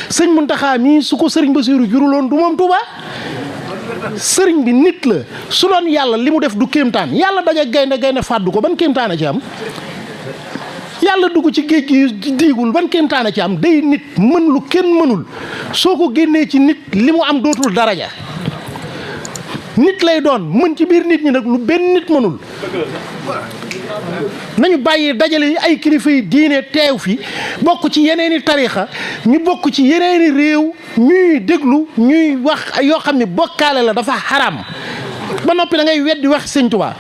sëñ Muntaxa mii su ko sëriñ Basiiru juruloon du moom Touba. sëriñ bi nit la su doon yàlla li mu def du kéemtaan yàlla daje gaynde fàddu ko ban kéemtaan a ci am yàlla dugg ci géej gi diigul ban kéemtaan a ci am day nit mën lu kenn mënul soo ko génnee ci nit li mu am dootul daraja nit lay doon mën ci biir nit ñi nag lu benn nit mënul nañu bàyyi dajale ay kilifa yi diine teew fi bokk ci yeneeni tariixa ñu bokk ci yeneeni réew ñuy déglu ñuy wax yoo xam ne bokkaale la dafa xaram ba noppi da ngay weddi wax sëñ Tuubaa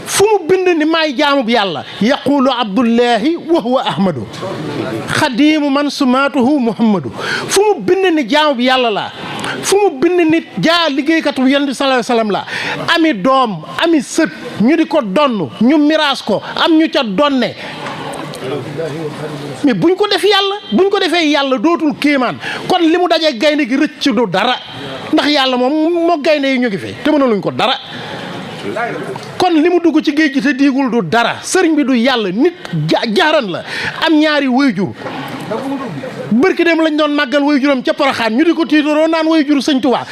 fu mu bind ni maay jaamub yàlla yaqulu abdullahi wa huwa ahmadu xadimu man sumaatuhu muhammadu fu mu bind ni jaamub yàlla la fu mu bind nit jaa liggéeykat bu yonent bi sallallahu alayhi wasallam la ami doom ami sët ñu di ko donn ñu miraas ko am ñu ca donne mais buñ ko def yàlla buñ ko defee yàlla dootul kéemaan kon li mu dajee gaynde gi rëcc du dara ndax yàlla moom moo gaynde yi ñu ngi fi te mënaluñ ko dara kon li mu dugg ci géej gi te diigul du dara sëriñ bi du yàlla nit jaaran la am ñaari wayjur bërki dem lañ doon màggal wayjuram ca Poroxaan ñu di ko tiitaroo naan wayjur sëñ Tuubaa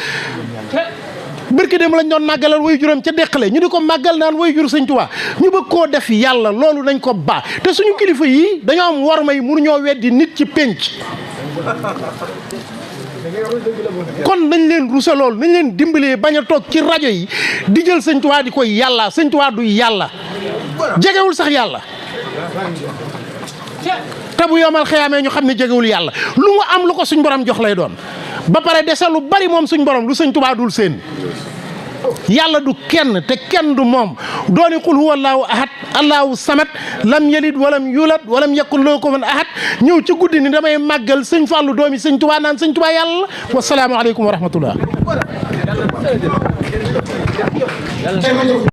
bërki dem lañ doon màggalal wayjuram ca Deqale ñu di ko màggal naan wayjur sëñ Tuubaa ñu bëgg koo def yàlla loolu nañ ko baax te suñu kilifa yi dañoo am war may mënuñoo weddi nit ci pénc kon nañ leen rusa lool nañ leen dimbalee bañ a toog ci rajo yi di jël sëñ Tuubaa di koy yàlla sëñ Tuubaa du yàlla jegewul sax yàlla te bu yomal xëyaamee ñu xam ne jegewul yàlla lu mu am lu ko suñ borom jox lay doon ba pare dese lu bari moom suñ borom lu sëñ Tuubaa dul seen yàlla du kenn te kenn du moom dooni qul huwa allahu ahad allahu samad lam yalid walam yulad walam yakun lahu kufuwan ahad ñëw ci guddi ni damay màggal sëñ Fàllu doomi sëñ Tuubaa naan sëñ Tuubaa yàlla la wasalaamu aleykum wa rahmatullah